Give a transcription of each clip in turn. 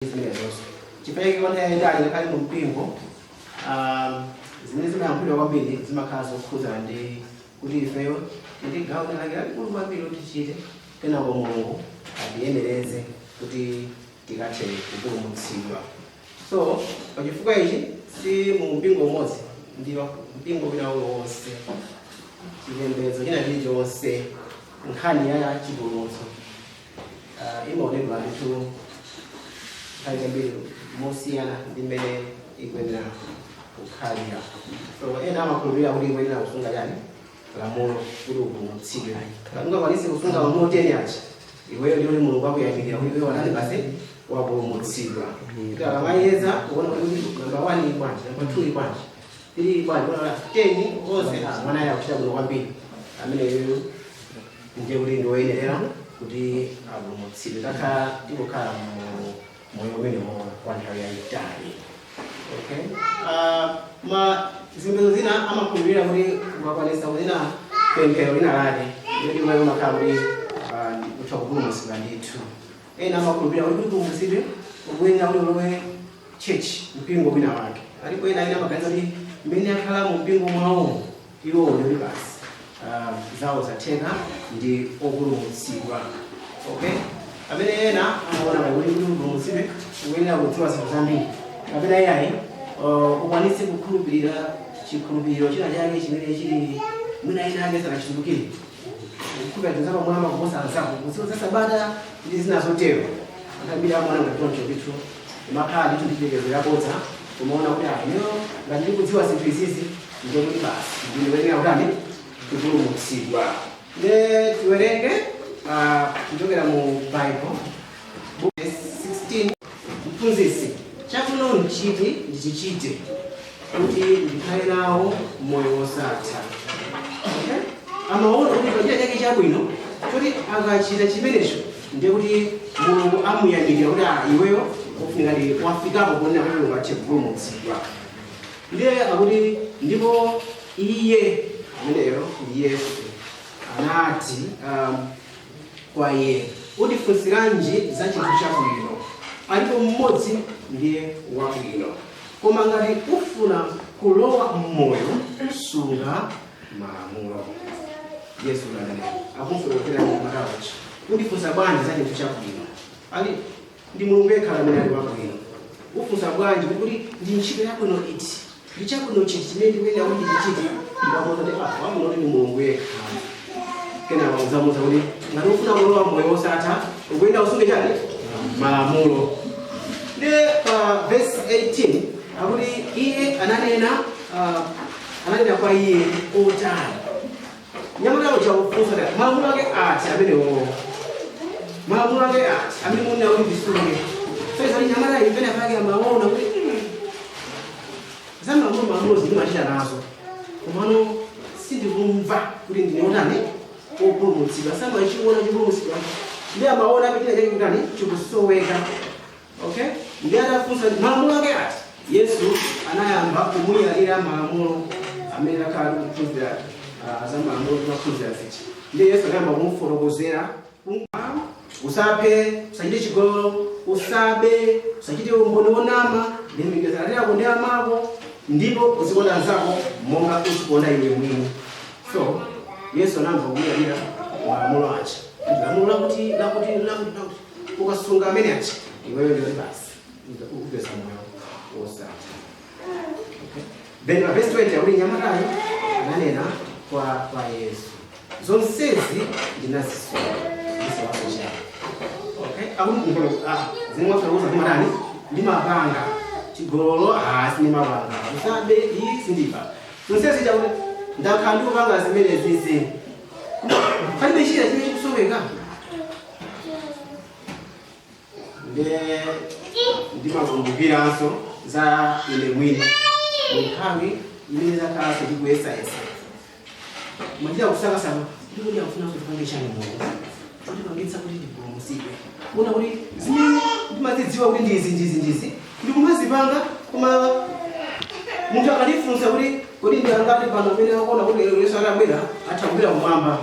Zimenezonso chifukwa kwa nthawi yayitali ngakhale mu mpingo, zimene zimayankhulidwa kwambiri zimakhala zokhudzana ndi kuti ifeyo tili gawo lake lalikulu kwambiri kuti tichite, kenako Mulungu atiyenereze kuti tikathe kupulumutsidwa. So pachifukwa ichi, si mu mpingo umodzi, ndi mpingo wina uliwonse, chipembedzo china chilichonse, nkhani ya chipulumutso imaonedwa ndithu nthawi zambiri mosiyana ndi mmene ikuyenera kukhalira. So ena amakhulupirira kuti ikuyenera kusunga chani, lamulo, kuti upulumutsidwe. Ngati ungakwanise kusunga malamulo 10 aja, iweyo ndiye kuti Mulungu akuyamikira kuti iweyo watani, basi, wapulumutsidwa. Kuti akamayeza kuona kuti namba 1 ili bwanji, namba 2 ili bwanji, 3 ili bwanji, kuona 10 onse, ah, mwana ayi akuchita bwino kwambiri, ameneyo ndiye kuti ndi woyenerera kuti apulumutsidwe. Takhala tikukhala mu moyo umenewo kwa nthawi yayitali. Okay, ma zipembedzo zina amakhulupirira kuti ukakwanisa kunena pemphero lina lake, ndiye kuti iweyo umakhala kuti utha kupulumutsidwa ndithu. Ena amakhulupirira kuti kupulumutsidwe ukuyenera kuti ulowe church, mpingo wina wake. Alipo ena amaganiza kuti mmene akhala mu mpingo mwawo iwo ndi basi, zawo zatheka, ndi opulumutsidwa. Okay, amene ena amaona ngati kuti upulumutsidwe ukuyenera kudziwa zinthu zambiri, kapena iyayi, ukwanitse kukhulupirira chikhulupiriro china chake chimene chili mwina ena ake sanachitulukire, kukhulupirira zinthu zapamwamba kuposa anzako, kudziwa za Sabata ndi zina zotero. Anthu ambiri amaona ngati choncho ndithu, kumakhala ndithu ndi chitetezo yabodza, kumaona kuti ah, ineyo ngati ndikudziwa zinthu izizi, ndiye kuti basi, ndine woyenera kutani, kupulumutsidwa. Nde tiwerenge kuchokera mu Bible, book 16. "Mphunzitsi, chabwino nchiti ndichichite kuti ndikhale nawo moyo wosatha?" Okay? Amaona kuti pachina chake chabwino choti akachita chimenecho, ndiye kuti Mulungu amuyamikira kuti ah, iweyo ufunika ndi wafikapo ponena kuti Mulungu athe kupulumutsidwa. Ndiye akuti, ndipo iye, ameneyo ndi Yesu, anati kwa iye, "Utifunsiranji za chinthu chabwino? Alipo mmodzi ndiye wabwino. Koma ngati ufuna kulowa m'moyo, sunga malamulo." Yesu ananena, akumfotokozera mnyamatawochi, "Utifunsa bwanji za chinthu chabwino? Ali ndi Mulungu yekha amene ali wabwino. Ufunsa bwanji kuti ndi ntchito yabwino iti, ndi chabwino chiti chimene ndikuyenera kuti ndichichite?" Ndikamuuza kuti ah, wabwino kuti ndi Mulungu yekha. Kenaka uzamuuza kuti ngati ufuna kulowa moyo wosatha, ukuyenera usunge chani? Malamulo. Ndi pa verse 18 akuti iye ananena kwa iye, "Otani?" Nyamata uja kufunsa kuti malamulo ake ati amenewo, malamulo ake ati amene munena kuti ndisunge? So izali nyamata iyi pena pake amaona kuti za malamulo, malamulo zindimachita nazo, komano sindikumva kuti ndine otani, opulumutsidwa. Samachiona chipulumutsidwa, ndi amaona china chake kutani, chikusoweka. Okay, ndi atafunsa malamulo ake ati, Yesu anayamba kumuyalira malamulo amene akhala kuphunzira, za malamulo timaphunzira zichi. Ndi Yesu anayamba kumufotokozera: usaphe, usachite chigololo, usabe, usachite umboni wonama, lemekeza atate ako ndi amako, ndipo uzikonda anzako monga uzikonda iwe mwini. So Yesu anayamba kumuyalira malamulo aja, lamulo lakuti, lakuti, lakuti, lakuti, ukasunga amene aja, iweyo ndiwe basi upeza moyo wosatha. Okay. Then pa verse 20 akuti nyamatayo ananena kwa Yesu, "Zonsezi ndinazisunga, ndisowaso chani?" Okay, akuti nkolo, ah, zimwe mwafotokoza ndimatani, ndimapanga. Chigololo, ah, sindimapanga. Usabe, iyi sindiba. Zonsezi chakuti ndakhala ndikupanga zimene zizi, palibe china chimene chikusoweka. Nde ndimakumbukiranso za ine mwini mu nthawi imene ndakhalanso ndikuyesayesa, machita kusakasaka ndikuti akufunanso tipange chani Mulungu chotipangitsa kuti ndipulumutsidwe, kuona kuti zimene ndimazidziwa kuti ndizi, ndizi, ndizi, ndikumazipanga, koma munthu akatifunsa kuti kodi ndi angati pano pamene akuona kuti lero Yesu atabwera atha kupita kumwamba,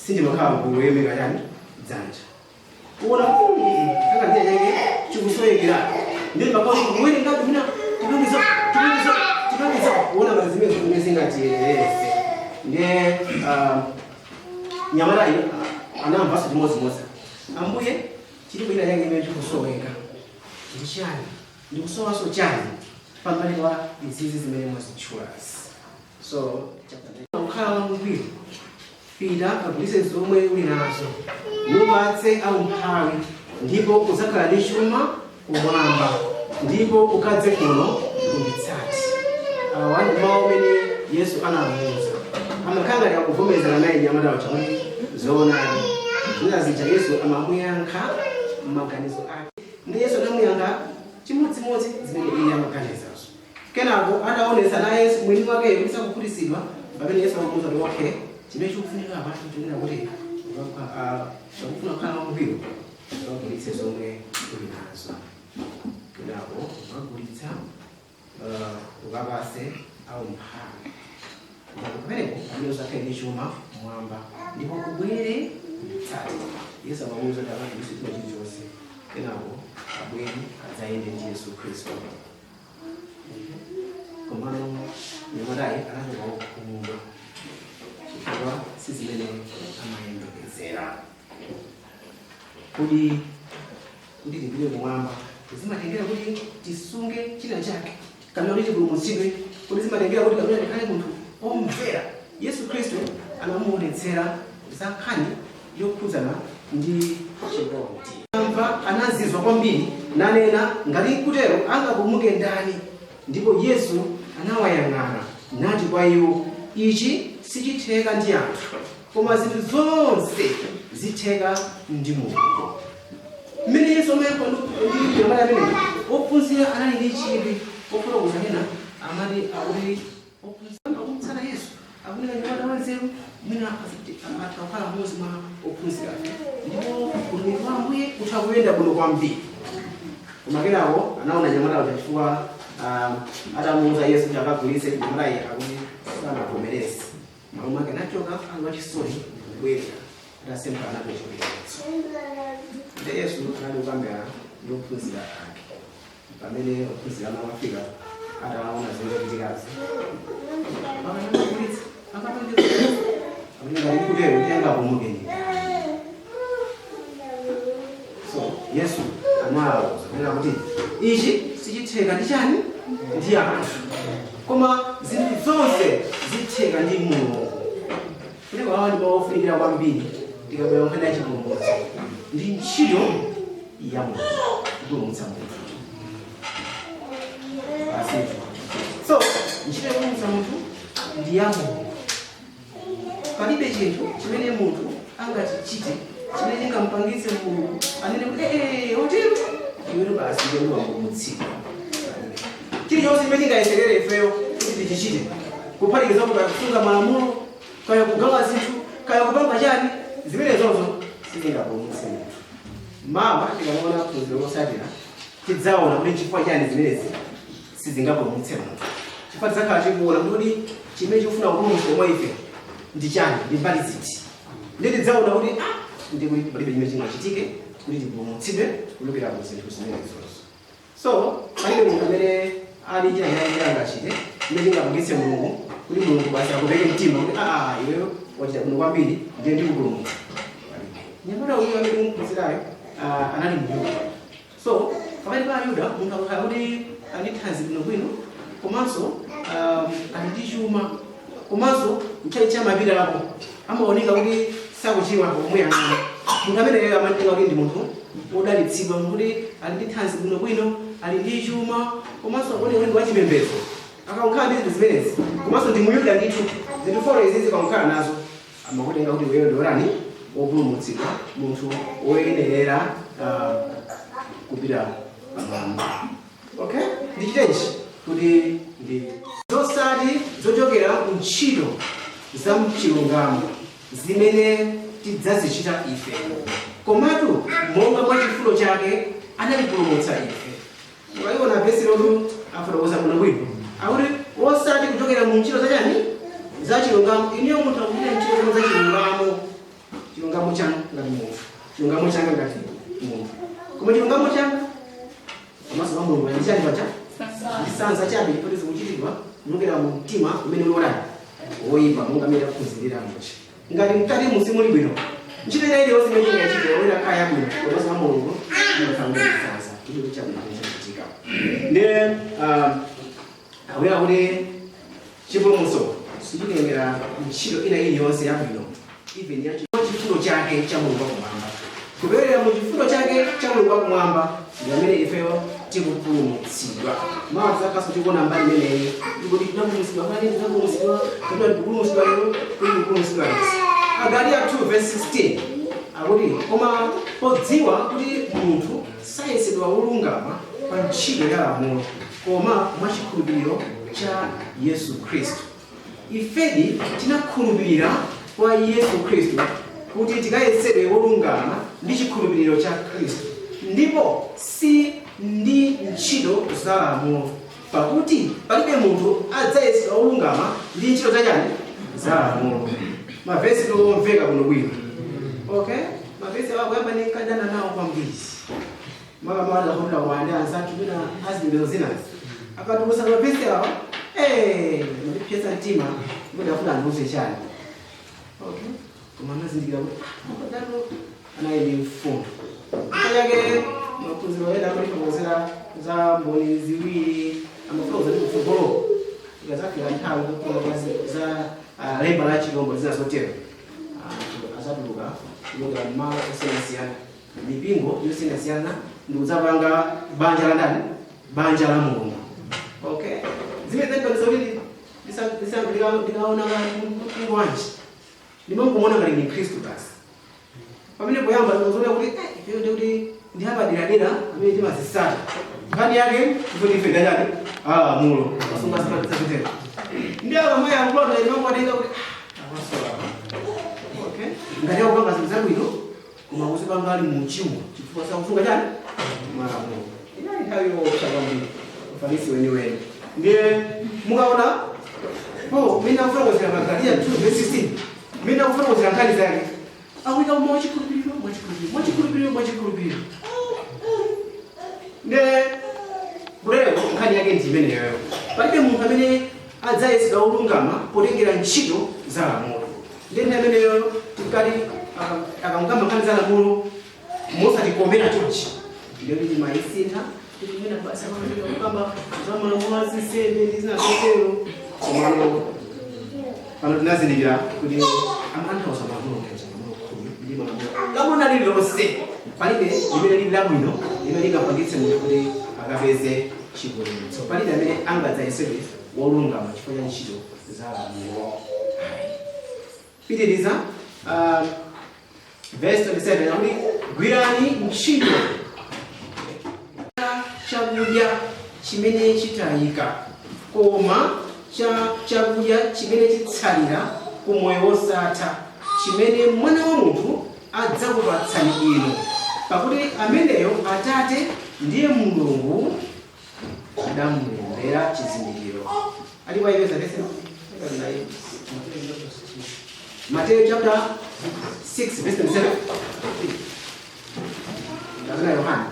sindimakhala kuyemeka chani, dzanja, kuona akatiya chake chikusowekera. Ndiye makakuwerengabe mina tipangisa tipangisa tipangisa kuona ngati zimene zimene zingatiyerese. Ndiye nyamatayi anamvanso chimodzimodzi, "Ambuye, chilipo ina yake imene chikusoweka." "Ndi chani? Ndikusowanso chani pambali pa izizi zimene mwazitchulazi?" So kukhala wangwiro, pita kagulitse zomwe uli nazo, nupatse aumphawi, ndipo udzakhala ndi chuma kumwamba, ndipo ukadze kuno unditsate. Awa ndi mawu amene Yesu anamuwuza. Amakhala ngati akuvomerezana naye nyamatawo chakuti zoonadi zina zija. Yesu amamuyankha maganizo ake, ndi Yesu anamuyankha chimodzimodzi zimene iye amaganizazo. Kenako ataonetsa naye Yesu mwini wakeyo kuti sakukhutitsidwa, pamene Yesu amamuwuza kuti, "Okay, chimene chikufunika apatu chonena kuti ukufuna kukhala wangwiro, ukagulitse zomwe uli nazo, kenako ukagulitsa ukapase aumphawi, ndipo pamenepo pamene uzakhale ndi chuma mwamba, ndipo ubwere unditsate." Yesu amamuwuza kuti akagulitse chuma chilichonse, kenako abwere adzayende ndi Yesu Khristu. Komano nyamatayi anachoka wokhumudwa chifukwa si zimene amayembekezera. Kuti tipite kumwamba zimatengera kuti tisunge china chake, kapena kuti tipulumutsidwe, kuti zimatengera kuti kapena tikhale munthu omvera? Yesu Khristu anamuonetsera za nkhani yokhudzana ndi chikondi. Amva anazizwa kwambiri nanena, "Ngati kutero angapulumuke ndani?" Ndipo Yesu anawayang'ana nati kwa iwo, "Ichi sichitheka ndi anthu, koma zinthu zonse zitheka ndi Mulungu." Mmene Yesu amayankha ndi nyamata amene ophunzira anali ndi chidwi ofotokoza ena amati akuti ophunzira akumutsata Yesu, akunena, "Nyamata wanzeru mwina atha kukhala mmodzi mwa ophunzira ake, ndipo utumiki wa Ambuye utha kuyenda bwino kwambiri." Koma kenako anaona nyamata uja, chifukwa atamuuza Yesu kuti akagulitse, nyamatayi akuti sanavomereze. Malo mwake anachoka ali wachisoni kubwerera atasemphana nacho chipulumutso. Ndi Yesu anali kukambirana ndi ophunzira ake pamene ophunzira amafika ataona zimene akanagulitsa akapangeza, akuti, "Ngati kutero kuti angapulumuke ndi ndani?" So Yesu anawawuza kunena kuti ichi sichitheka ndi chani? Ndi anthu, koma zinthu zonse zitheka ndi Mulungu. Kuti awa ndi mawu ofunikira kwambiri tikabwera nkhani ya chipulumutso. Ndi ntchito ya Mulungu kupulumutsa munthu basi. So ntchito yopulumutsa munthu ndi ya Mulungu. Palibe chinthu chimene munthu angatichite chimene chingampangitse Mulungu anene kuti, "Ee, otero iweyo basi ndiye wapulumutsidwa." Chilichonse chimene chingayeserere ifeyo kuti tichichite, kuphatikizapo kaya kusunga malamulo, kaya kugawa zinthu, kaya kupanga chani, zimene zozo sizingapulumutse munthu. Mawa tikamaona phunziro lotsatira tidzaona kuti chifukwa chani zimenezi sizingapulumutse munthu, chifukwa tidzakhala tikuona kuti chimene chikufuna kupulumutsa mwa ife ndi chani, ndi mbali ziti. Ndi tidzaona kuti ndi kuti palibe chimene chingachitike kuti tipulumutsidwe kuchokera ku zinthu zimenezozo. So palibe munthu amene ali china chake angachite chimene chingapangitse Mulungu kuti Mulungu basi akupeke mtima kuti, "Aa, iweyo wachita bwino kwambiri, ndiye ndikupulumutsa." Palibe. Nyamata uyu amene mumphunzirayo anali Myuda. So pakati pa Ayuda, munthu akakhala kuti ali ndi thanzi bwinobwino, komanso ali ndi chuma, komanso mchali chamapitapo, amaoneka kuti sakuchimwa pomuyang'ana, munthu ameneyo amatenga kuti ndi munthu wodalitsidwa, kuti ali ndi thanzi bwinobwino, ali ndi chuma, komanso akuoneka kuti ndi wachipembedzo. Akakhala ndi zinthu zimenezi, komanso ndi Muyuda ndithu, zinthu four izizi kakukhala nazo, amakutenga kuti iweyo ndi wotani? Wopulumutsidwa, munthu woyenerera kupita pamwamba. Okay, ndichitenji kuti ndi zosati zochokera ku ntchito za mchilungamo zimene tidzazichita ife, komatu monga mwa chifundo chake anatipulumutsa ife. Ukaiona vesi lotu afotokoza bwinobwino, akuti osati kuchokera mu ntchito zachani? Za chilungamo. Iniyo munthu akuchita ntchito zanu za chilungamo, chilungamo chanu ngati munthu, chilungamo changa ngati munthu, koma chilungamo changa pamaso pa Mulungu ndi chani pacha? Ndisanza chabe, ndipo zikuchitidwa kuchokera mu mtima umene uli wotani? Woyipa, monga amene taphunzirira muchi. Ngati mkati musimuli bwino, ntchito ina iliyonse imene ingachite oyera kaya yabwino pamaso pa Mulungu imakhala ndisanza, icho chabwino chachitika. Ndiye akunena kuti chipulumutso sichitengera ntchito ina iliyonse yabwino, even ya chifundo chake cha Mulungu wakumwamba. Kuperera mu chifundo chake cha Mulungu wakumwamba ndi amene ifeyo tikupulumutsidwa. Mawa tizakhaso tikuona mbali imeneyi, ikuti tinapulumutsidwa kale, tinapulumutsidwa kapena tikupulumutsidwa lero, kuti tikupulumutsidwa lero. Agalatiya 2 verse 16 akuti, "Koma podziwa kuti munthu sayesedwa wolungama pa ntchito ya lamulo, koma mwachikhulupiriro cha Yesu Khristu, ifedi tinakhulupirira kwa Yesu Khristu kuti tikayesedwe wolungama ndi chikhulupiriro cha Khristu, ndipo si ndi ntchito za lamulo, pakuti palibe munthu adzayesedwa wolungama ndi ntchito zachani? Za lamulo." Mavesi tiomveka bwinobwino. Okay, mavesi akuyamba nikadana nawo kwambiri, makamaka wande anzathu mina azipembedzo zinazi akatulusa mavesi awo, mandipyesa mtima kuti afuna andiuze chani. Okay, koma anazindikira kuti akadalo anali ndi mfundo yake. Maphunziro ena amatifotokozera za mboni ziwiri, amafotokoza ndi kutsogolo ikazafika nthawi kufotokoza za lemba la chilombo, zina zotero, anthu azatuluka kuchokera mmalo osiyanasiyana, mipingo yosiyanasiyana, ndi kudzapanga banja la ndani? Banja la Mulungu. Okay, zimene zandipangisa kuti ndikaona mpingo wanji ndimangomona ngati ndi Khristu basi. Pamene poyamba ndikuzoona kuti ifeyo ndikuti ndi apaderadera amene timazisata nkhani yake, ndipo ndife ndachani? Alamulo masunga zotero. Ndi akamwe yankulota ndimangowatenga kuti awasola. Okay, ngati akupanga zinthu zabwino koma kuzipanga ali mu uchimo chifukwa sakusunga chani? Malamulo. Inali nthawi yoopsa kwambiri, ufarisi weniweni. Ndiye mukaona po mene akufotokozera pa Galatiya 2 verse 16, mene akufotokozera nkhani zake, akuyika mwachikhulupiriro, mwachikhulupiriro, mwachikhulupiriro, mwachikhulupiriro. Ndiye kutero nkhani yake ndi imeneyoyo. Palibe munthu amene adzayesedwa wolungama potengera ntchito za lamulo. Ndiye nthawi imeneyoyo tikati akamukamba nkhani za lamulo mosatikomera chonchi, ndiyo kuti timayisintha kuti mwina basi amapita kukamba za malamulo azinsembe ndi zina zotero. Komano pano tinazindikira kuti amatanthauza malamulo ngati malamulo 10 ndi malamulo lamulo lililonse, palibe limene lili labwino limene lingapangitse munthu kuti akapeze chipulumutso. Palibe amene angadzayesedwe wolungama chifukwa cha ntchito za lamulo. Pitiriza, verse 27 akuti, "Gwirani ntchito chakudya chimene chitayika, koma cha chakudya chimene chitsalira ku moyo wosatha, chimene Mwana wa Munthu adzakupatsani inu, pakuti ameneyo Atate ndiye Mulungu adamulembera chizindikiro." Alipo ayipeza verse? Matthew chapter 6 verse 27 kapena Yohana?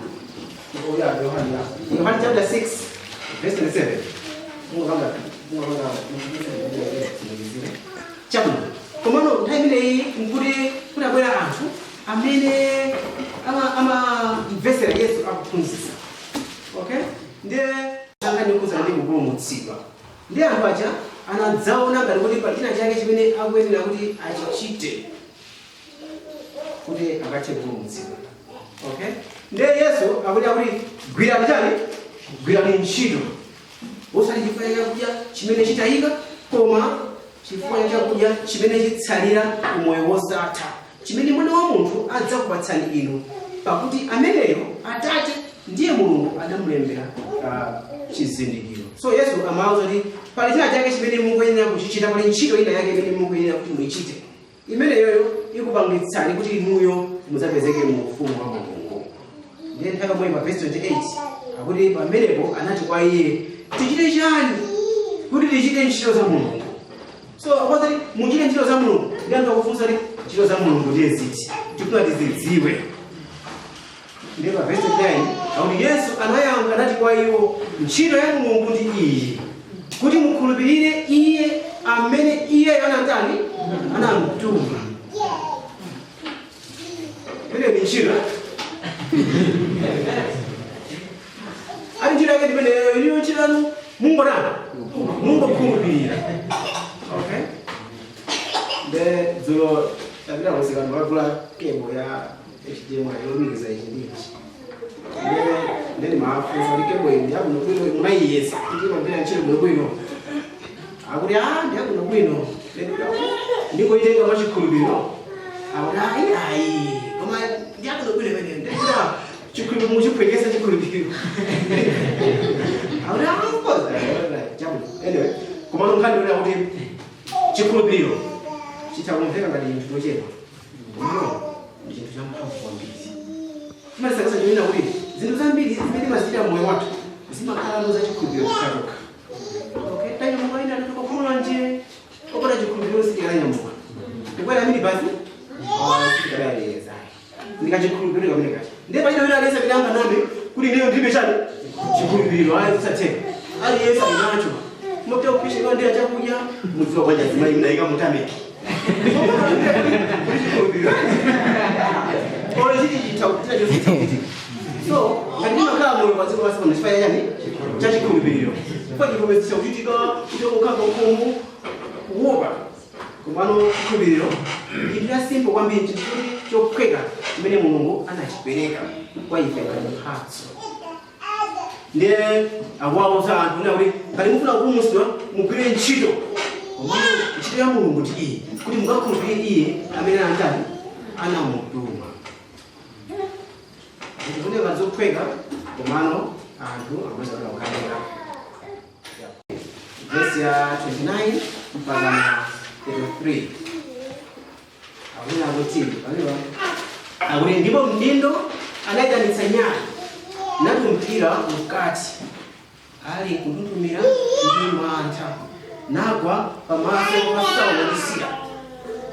Oh yeah, Yohana, yeah. Yohana chapter 6 verse 27. Mungapanga mungapanga chabwino. Komano nthawi imeneyi nkuti kunabwera anthu amene amamvesera Yesu akuphunzitsa. Okay, ndiye nkhani yokhudzana ndi kupulumutsidwa, ndi anthu aja anadzaona ngati kuti pali china chake chimene akuyenera kuti achichite kuti akathe kupulumutsidwa. Okay, ndiye Yesu akuti gwirani chani? Gwirani ntchito, osati chifukwa cha chakudya chimene chitayika, koma chifukwa cha chakudya chimene chitsalira ku moyo wosatha, chimene Mwana wa Munthu adzakupatsani inu, pakuti ameneyo Atate ndiye Mulungu adamulembera chizindikiro. So Yesu amawuza kuti pali china chake chimene mukuyenera kuchichita, pali ntchito ina yake imene mukuyenera kuti muyichite, imeneyoyo ikupangitsani kuti inuyo mudzapezeke mu ufumu wa Mulungu. Ndiye nthawi yomwe pa verse 28 akuti, "Pamenepo anati kwa iye, Tichite chani kuti tichite ntchito za Mulungu?" So akwazati muchite ntchito za Mulungu, ndi anthu akufunsa kuti ntchito za Mulungu ndiye ziti? Tifuna tizidziwe. Ndiye pa verse 29 Akuti Yesu anayankha nati kwa iwo, ntchito ya Mulungu ndi iyi, kuti mukhulupirire iye amene iye anatani, anamtuma. Imeneyo ndi ntchito. Ali ntchito yake ndimeneyo, iliyo ntchito yanu mungotani, mungokhulupirira. Okay, nde dzulo tapita kusika ndikagula cable ya HDMI yolumikiza ichi ndi ichi. Nde ndimafunsa kuti cable iyi ndiyabwino bwino, munayiyesa kuti imagwira ntchito bwino bwino? Akuti ah, ndiyabwino bwino. Ndingoitenga mwa chikhulupiriro. Akuti ayi ayi, koma ndiyabwino bwino imeneyo. Ndikuti chikhulupiriro muchiphwekesa chikhulupiriro. Akuti ah, of course, chabwino. Anyway, koma nkhani yonena kuti chikhulupiriro chitha kumveka ngati chinthu chochepa, komano ndi chinthu champhamvu kwambiri. Chimatisakasa chonena kuti zinthu zambiri zimene timazichita mmoyo wathu zimakhala za chikhulupiriro chokhachokha. Okay, tanyamuka ina tikukhulula nje, opanda chikhulupiriro sitikananyamuka. Tikwera minibasi sitikadayeleza, ndikachikhulupiriro kamene kachi. Ndiye pachina wina aliyense amene anganame kuti ineyo ndilibe chani chikhulupiriro, ayi, zisatheka. Aliyense ali nacho. Mupita kupisha iwo chakudya, mudziwa kwanja zimayi mnayika mutameki kuti chikhulupiriro olo chiti chitha kuchita chonse chakuchitika. So ngati timakhala moyo pa dziko lapansi pano chifukwa chani? Cha chikhulupiriro. Chifukwa chikhulupiriro chakuchitika kuti ukhala ukhomo kuopa. Komano chikhulupiriro ndi chinthu cha simple kwambiri, chinthu choti chophweka chimene Mulungu anachipereka kwa ife ngati mphatso. Ndiye akuwauza anthu kunena kuti ngati mufuna kupulumutsidwa mugwire ntchito, komano ntchito ya Mulungu ndi iyi, kuti mukakhulupirire iye amene anatani, anamutuma. Zinthu ngati zophweka, komano anthu amaweza kuti akukanika. Verse ya 29 mpaka na 33 akunena kuti pamenepa akuti, ndipo mdindo anayitanitsa nyali, nadumphira mkati ali kunthunthumira ndi mantha, nagwa pamaso pa Saulo ndi Sila,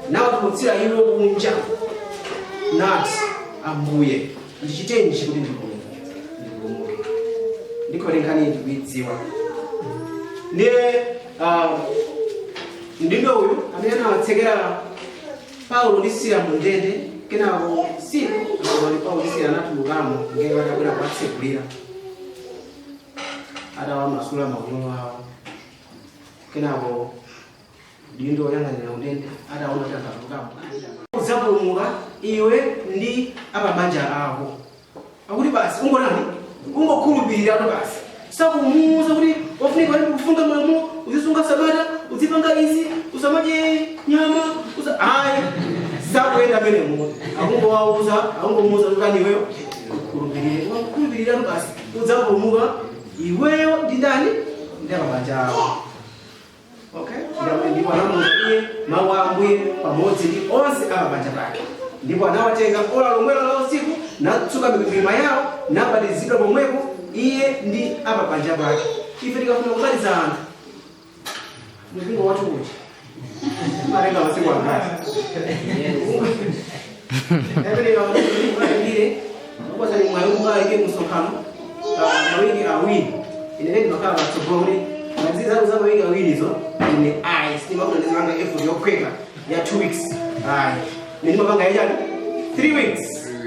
nawatulutsira iwo kunja, nati, Ambuye, ndichitenji kuti ndipulumuke? Ndipulumuke. Ndikhoti nkhani ndikuidziwa. Ndiye mdindo uyu amene anawatsekera Paulo ndi Sila mu ndende, kenako usiku ndi Paulo ndi Sila anatulukamo, ngelo atabwera kuwatsegulira atawamasula maunyolo awo. Kenako mdindo woyang'anira undende ataona kuti akatulukamo, udzapulumuka iwe ndi apabanja ako. Akuti basi ungonani, ungokhulupirira tu basi. Sakumuuza kuti wafunika kuti kufunga malamulo, uzisunga sabata, uzipanga izi, usamadye nyama, usa ayi, sakuyenda amenemo. Akungowauza, akungomuuza kuti kani iweyo ukhulupirire, ukakhulupirira tu basi udzapulumuka iweyo ndi ndani, ndi apabanja ako. Okay, ndipo anamuuza iye mawu a Ambuye pamodzi ndi onse apabanja pake. Ndipo anawatenga ola lomwelo la usiku, natsuka mikwingwirima yawo, nabatizidwa pomwepo iye ndi apabanja pake. Ife tikafuna kubatiza anthu mpingo wathu kuja matenga masiku angati? Amene kupasani mwayi mukaike msonkhano mawiki 2, ine ndimakhala patsogolo kuti ngati zanu za mawiki 2 izo, ine ayi, sindimafuna ndizipanga effort yophweka ya 2 weeks, ayi. Ine ndimapanga yachani, 3 weeks. 3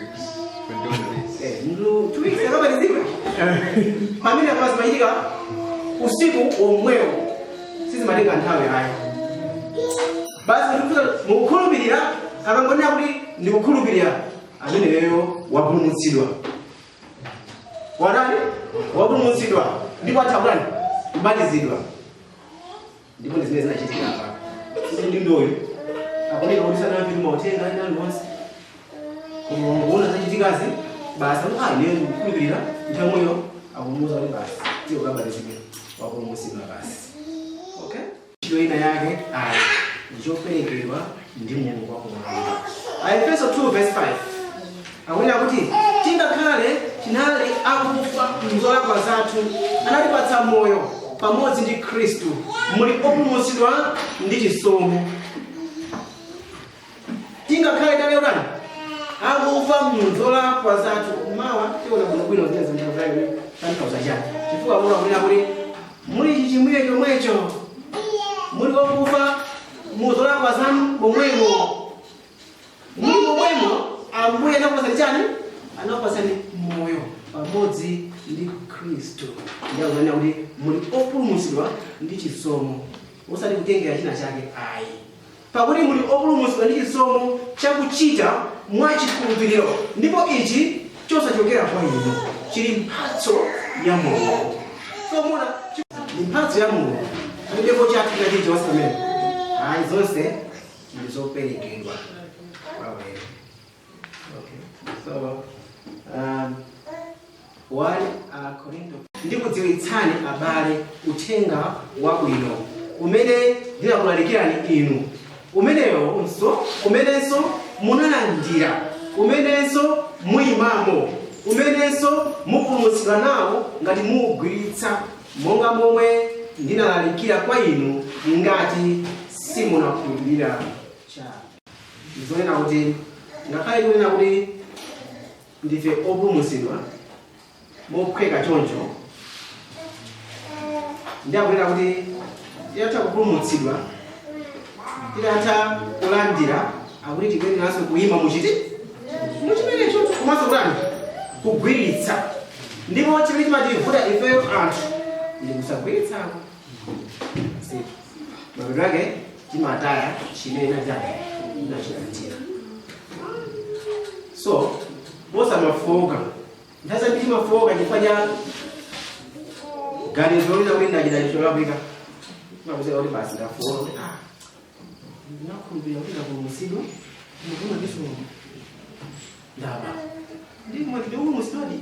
weeks, 21 days. 2 weeks akabatizidwe pamene apa zimachitika usiku omwewo, sizimatenga nthawi ayi. Basi ndikufuza mukukhulupirira, akangonena kuti ndikukhulupirira, ameneyo wapulumutsidwa. Wanani? Wapulumutsidwa, ndipo atha kutani? Kubatizidwa. Ndipo ndi zimene zinachitika apa, kuti ndi ndoyo akuoneka kuti sanamve mauthenga ena aliwonse, koma wangoona zachitikazi basi, ah, ineyo ndikukhulupirira. Nthawi yomweyo akumuuza kuti basi, tiye ukabatizidwe, wapulumutsidwa basi. Okay, ntchito ina yake ayi, ndichoperekedwa ndi Mulungu wakumwamba. Aefeso 2 verse 5 akunena kuti tingakhale tinali akufa mzolakwa zathu, anatipatsa moyo pamodzi ndi Khristu, muli opulumutsidwa ndi chisomo. Tingakhale tinali utani? Akufa mzolakwa zathu. Mawa tiona bwinobwino zimene zimene tanthauza chani, chifukwa Paulo akunena kuti muli chichimwire chomwecho, muli wakufa muzolakwa zanu momwemo, muli momwemo Ambuye anakupatsani chani? Anakupatsani moyo pamodzi ndi Khristu. Ndiye akunena kuti muli opulumutsidwa ndi chisomo, osati kutengera china chake ayi. Pakuti muli opulumutsidwa ndi chisomo chakuchita mwachikhulupiriro, ndipo ichi chosachokera kwa inu, chili mphatso ya Mulungu. So muna ndi mphatso ya Mulungu, palibepo chathu china chilichonse pamene ayi, zonse ndi zoperekedwa kwaulere. Okay, so 1 Korinto. Ndikudziwitsani abale uthenga wabwino umene ndinakulalikirani inu, umeneyonso umenenso munalandira, umenenso muyimamo, umenenso mupulumutsidwa nawo, ngati muugwiritsa monga momwe ndinalalikira kwa inu, ngati simunakhulupirira chabe. Ndizonena kuti ngakhale kunena kuti ndife opulumutsidwa mophweka choncho, ndiakunena kuti titatha kupulumutsidwa, titatha kulandira, akuti tikuyeneranso kuyima muchiti muchimenecho, komanso kutani? Kugwiritsa. Ndipo chimene chimativuta ifeyo anthu ndi kusagwiritsako. Mapeto ake timataya chimene nachani nachilandira. So posamafoka, nthawi zambiri timafoka chifukwa cha ganizo lina kuti ndachita cholakwika, makuseka kuti basi ndafoka, kuti ah, ndinakhulupirira kuti ndapulumutsidwa, ndikuna ndiso ndaba, ndi ndipulumutsidwadi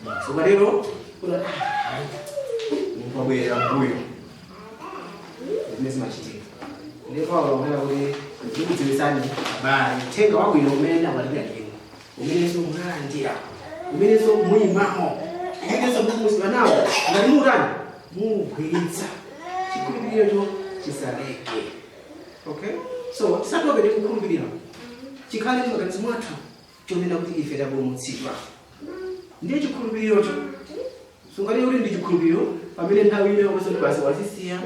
basi. Ukalero kuti ah, wabwerera mbuyo, zimene zimachitika. Ndipo Paulo akunena kuti ndikudziwitsani abale uthenga wabwino umene ndinalalikira inu, umenenso munalandira, umenenso muyimamo, umenenso mupulumutsidwa nawo, ngati mutani? Mugwiritsa, chikhulupirirocho chisaleke. Okay, so tisatope ndi kukhulupirira, chikhale m'maganizo mwathu chonena kuti ife tapulumutsidwa. Ndiye chikhulupirirocho sunganene kuti ndi chikhulupiriro pamene nthawi ino yonse ndi basi wazisiya,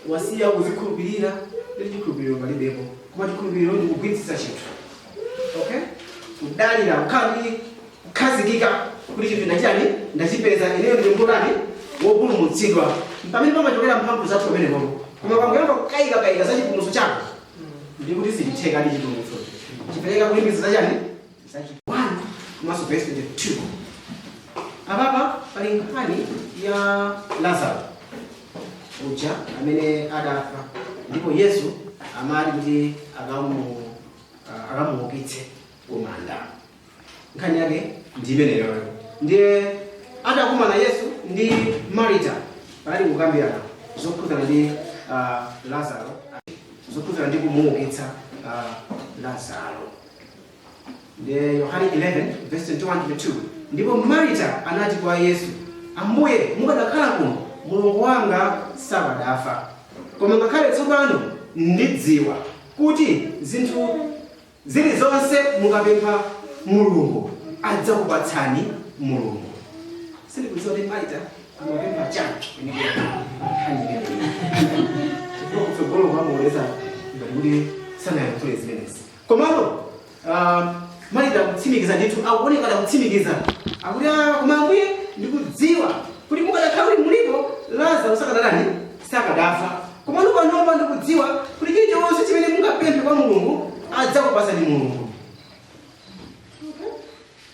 wasiya kuzikhulupirira, ndi chikhulupiriro palibepo. Koma chikhulupiriro ndi kugwiritsitsa chinthu, okay, kudalira, kukhala ndi kukhazikika kuti chinthu ndachani? Ndachipeza, ineyo ndi mbutani? Wopulumutsidwa. Pamene pamachokera mphamvu zathu pamenepo. Koma pangoyamba kukayikakayika za chipulumutso chako, ndi kuti sichitheka ndi chipulumutso chipereka kulimbikitsa zachani? Zachi 1 komanso verse 22. Apapa pali nkhani ya Lazaro uja amene adafa, ndipo Yesu amati kuti akamuukitse kumanda. Nkhani yake ndi imeneyoyo. Ndiye adakumana Yesu ndi Marita, panali kukambirana zokhudzana ndi Lazaro, zokhudzana ndi kumuukitsa Lazaro. Ndiye Yohane 11 verse 21 22: ndipo Marita anati kwa Yesu, "Ambuye, mukanakhala kuno, mlongo wanga sakadafa. Koma ngakhale tsopano ndidziwa kuti zinthu zilizonse mukapempha Mulungu, adzakupatsani Mulungu." Sindikudziwa kuti Marita amapempha chani nkhani imeneyi, chifukwa kutsogolo kwamuonesa ngati kuti sanayankhule zimenezi. Komano Marita akutsimikiza ndithu, akuoneka akutsimikiza, akuti, "Ah, koma Ambuye, ndikudziwa kuti mukanakhala kuti mulipo, Lazaro sakadadani? Sakadafa. Komano panopa ndikudziwa kuti chilichonse chimene mungapemphe kwa Mulungu, adzakupatsani Mulungu."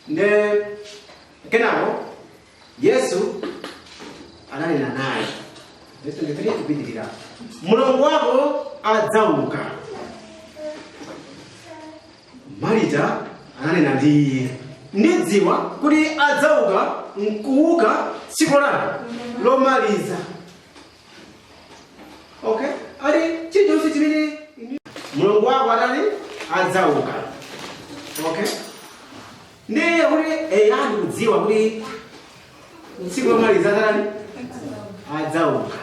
Nde kenako Yesu ananena naye, verse 23 kupitirira, "Mlongo wako adzauka." Marita ananena ndi iye, "Ndidziwa kuti adzauka nkuuka tsiku lanu lomaliza." Okay, ali chilichonse chimene mlongo wako atani? Adzauka. Okay, ndiye kuti eya, ndikudziwa kuti tsiku lomaliza atani? Adzauka.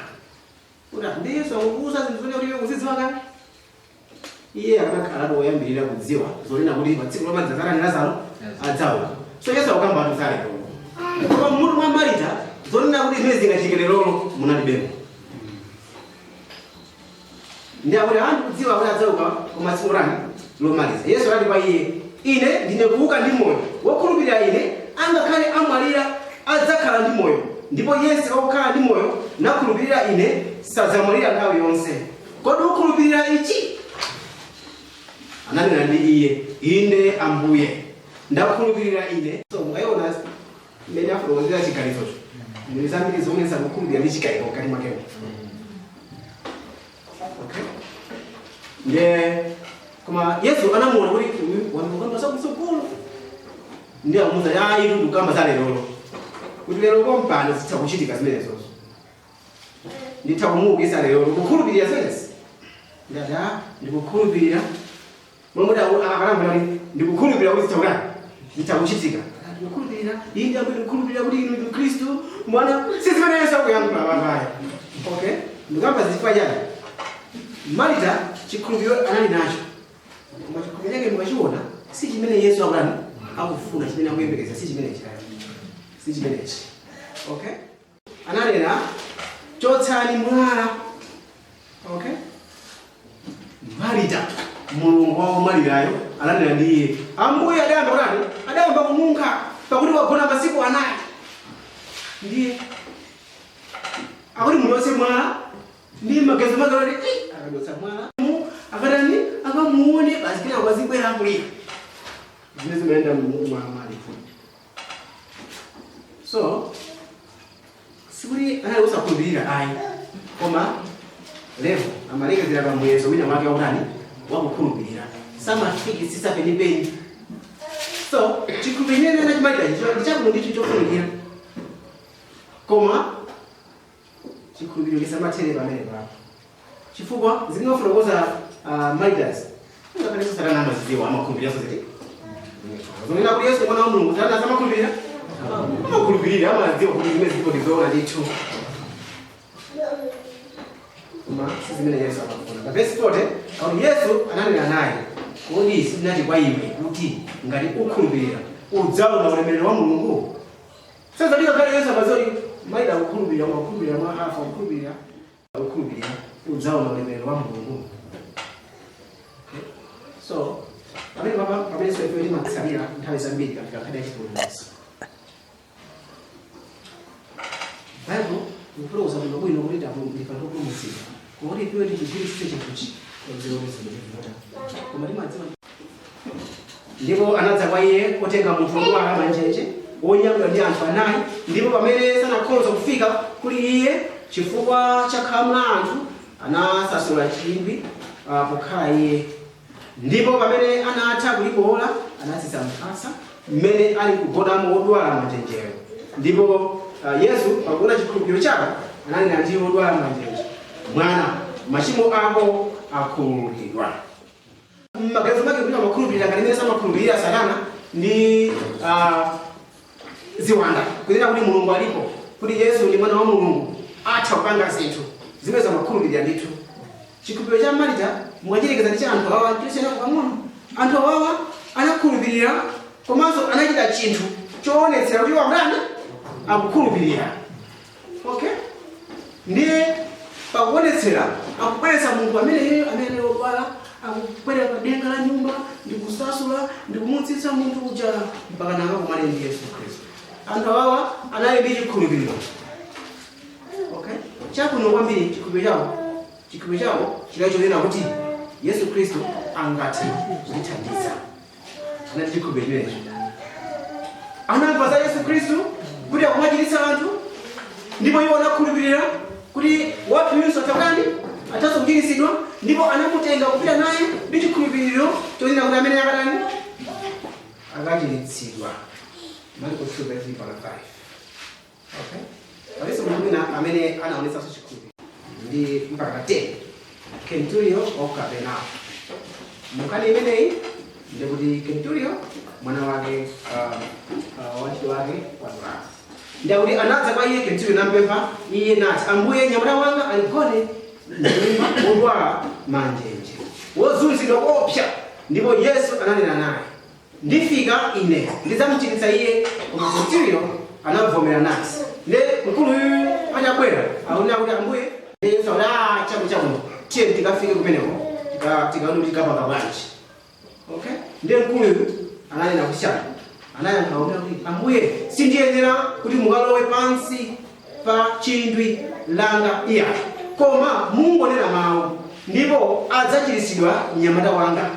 Kuti ndiye Yesu akukuuza zinthu zone kuti iwe kuzidziwa kale. Iye akanakhala woyambirira kudziwa zonena kuti pa tsiku lomaliza zarani Lazaro adzauka. So Yesu akukamba atu za lero, koma mmutu mwa Marita zonena kuti zimene zingachitike lerolo munalibemo. Ndi akuti anthu kudziwa kuti adzauka koma tsiku lani lomaliza. Yesu anati kwa iye, "Ine ndine kuuka ndi moyo. Wokhulupirira ine, angakhale amwalira, adzakhala ndi moyo, ndipo yense wakukhala ndi moyo nakhulupirira ine sadzamwalira nthawi yonse. Kodi ukhulupirira ichi?" Ananena ndi iye, "Inde, Ambuye, ndakhulupirira ine." So mukayiona mmene afotokozera chiganizocho, muli zambiri zomwe zakukhulupirira ndi chikayiko mkati mwakemo. Okay, ndiye koma Yesu anamuona kuti uyu wamukamba zakutsogolo, ndi amuza ya itu ndikukamba za lerolo, kuti lero pompano zitha kuchitika zimenezozo, nditha kumuukitsa lerolo. Kukhulupirira zimenezi? Ndati a ndikukhulupirira. Momwe akalambula kuti ndikukhulupirira kuti zitha kutani, zitha kuchitika. "Ndikukhulupirira, inde Ambuye, ndikukhulupirira kuti inu ndi Khristu mwana." Si zimene Yesu akuyankhula papayo. Okay, ndikamba zifukwa chani? Marita chikhulupiriro anali nacho, koma chikhulupiriro chake mukachiona si chimene Yesu akutani, akufuna, chimene akuyembekeza si chimenechi, si chimenechi. Okay, ananena, "Chotsani mwala." Okay, Marita, mulungu wa omwalirayo, ananena ndi iye, "Ambuye, adayamba kutani, adayamba kununkha, pakuti wagona masiku 4." Ndiye akuti muchotse mwala, ndi magezo make kuti akadotsa mwala akatani, akamuone basi, kena kwazibwera akulira. Zimene zimayenda mmutu mwa Marita. So sikuti anali osakhulupirira ayi, koma level amalekezera pa muyezo wina wake wautani, wakukhulupirira, samafikitsitsa penipeni. So chikhulupiriro chimene anachimalira ndi chabwino ndithu, chofunikira, koma chikhulupiriro chisamathere pamene papo, chifukwa zimafuna Maritas ngakhalenso Satana amazidziwa, amakhulupiriranso ziti zonena kuti Yesu mwana wa Mulungu. Satana samakhulupirira, amakhulupirira, amadziwa kuti zimene zilipo ndizoona ndithu, koma si zimene Yesu amafuna. Pa verse 40 akuti Yesu ananena naye, "Kodi sindinati kwa iwe kuti ngati ukhulupirira udzaona ulemerero wa Mulungu?" Sasa ngakhale Yesu amadziwa kuti Marita akukhulupirira, akukhulupirira mwa hafu, akukhulupirira, akukhulupirira udzaona ulemerero wa Mulungu. Okay? So pamene papa pamene so ife timatsalira nthawi zambiri kafika nkhani ya chipulumutso, Bible ikufotokoza bwino bwino kuti ndife anthu opulumutsidwa, koma kuti ifiwe tichigwiritsitse chinthuchi tivuta, koma timadziwa. Ndipo anadza kwa iye otenga munthu wodwala manjenje, wonyamulidwa ndi anthu anayi. Ndipo pamene sanakhoza kufika kuli iye chifukwa cha khamu la anthu, anasasula chimbi pokhala iye. Ndipo pamene anatha kulibowola, anatsitsa mphasa mmene ali kugonamo wodwala manjenjeyo. Ndipo Yesu pakuona chikhulupiriro chawo, ananena ndi wodwala manjenje, "Mwana, machimo ako akhululukidwa." M'maganizo mwake kuti amakhulupirira ngati imene samakhulupirira Satana ndi ziwanda, kunena kuti Mulungu alipo, kuti Yesu ndi mwana wa Mulungu, atha kupanga zinthu zimene zamakhulupirira ndithu. Chikhulupiriro cha Marita mukachirekeza ndi cha anthu awawa chosiyana pang'ono. Anthu awawa anakhulupirira komanso anachita chinthu choonetsera kuti iwo akutani, akukhulupirira. Okay, ndiye pakuonetsera akubweretsa munthu amene amene wodwala, akubwera pa denga la nyumba ndikusasula ndikumutsitsa munthu uja mpaka nakakumane ndi Yesu Khristu. Anthu awawa anali ndi chikhulupiriro, okay, chabwino kwambiri. Chikhulupiriro chawo, chikhulupiriro chawo chinali chonena kuti Yesu Khristu angathe kutithandiza. Anati chikhulupiriro chimenecho, anamva za Yesu Khristu kuti akumachiritsa anthu, ndipo iwo anakhulupirira kuti wathuyunso atakani, athanso kuchiritsidwa, ndipo anamutenga kupita naye ndi chikhulupiriro chonena kuti amene akatani, akachiritsidwa. Marko 2 verse 3 mpaka 5. Okay, palinso munthu wina amene anaonetsanso chikhulupiriro ndi mpaka 10, Kenturio wa Kapenawo. Munkhani imeneyi ndikuti Kenturio mwana wake, wantchito wake wadwala. Ndakuti anadza kwa iye Kenturio nampempha iye nati, "Ambuye, nyamata wanga aligone mnyumba wodwala manjenje." Wozunzidwa koopsa. Ndipo Yesu ananena naye, "Ndifika ine, ndidzamuchiritsa iye." Koma Centurion anavomera nati. Ne mkulu uyu anyabwera akunena kuti, "Ambuye," Yesu akuti, "Ah, chabu chabu, tiye tikafike kumeneko, tikaone kuti tikapanga bwanji." Okay, ndiye mkulu uyu ananena kuti chani? Anayankha kunena kuti, "Ambuye, sindiyenera kuti mukalowe pansi pa chindwi langa iya, koma mungonena mawu, ndipo adzachiritsidwa mnyamata wanga.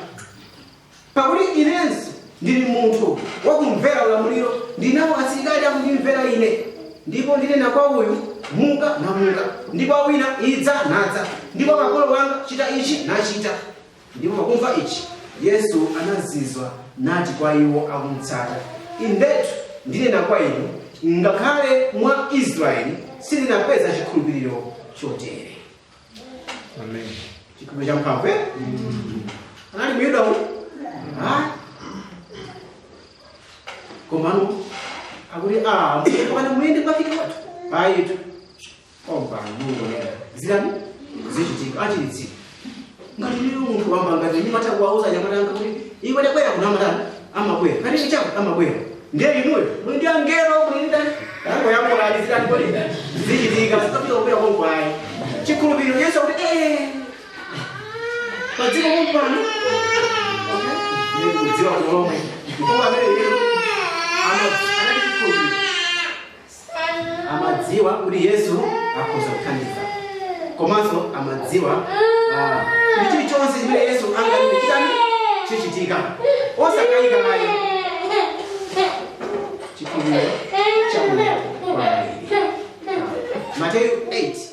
Pakuti inenso ndili munthu wakumvera ulamuliro, ndinawo asilikali akundimvera ine, ndipo ndinena kwa uyu, 'Muka,' namuka, ndi kwa wina, 'Idza,' nadza, ndi kwa kapolo wanga, 'Chita ichi,' nachita." Ndipo pakumva ichi Yesu anazizwa, nati kwa iwo akumutsata, "Indetu ndinena kwa inu, ngakhale mwa Israeli sindinapeza chikhulupiriro chotere." Amen. Chikhulupiriro cha mphamvu, eh? Anali Muyuda uyu? Hayi, komano akuti, "Ah, pana muyende kwafika kwathu ayitu ompano, mungonena, zilani zichitika, achiritsidwa." Ngati ndili munthu wamba, ngati ndimatha kuwauza anyamata anga kuti, "Iwe tabwera kuno," amatani? Amabwera. Kati chako amabwera. Ndiye inuyo muli ndi angelo, muli ndi ndani, tangoyankhulani, zilani kodi zichitika, zitafika kubwera konko ayi. Chikhulupiriro. Yesu akuti, "Eh, padziko pompano." Okay, ndiye kudziwa kulomwe mkulu amene iye anali chikhulupiriro, amadziwa kuti Yesu akhoza kuthandiza, komanso amadziwa kuti chilichonse chimene Yesu anganene chitani? Chichitika, osakayika naye. Chikhulupiriro chabwino kwambiri. Mateyu 8.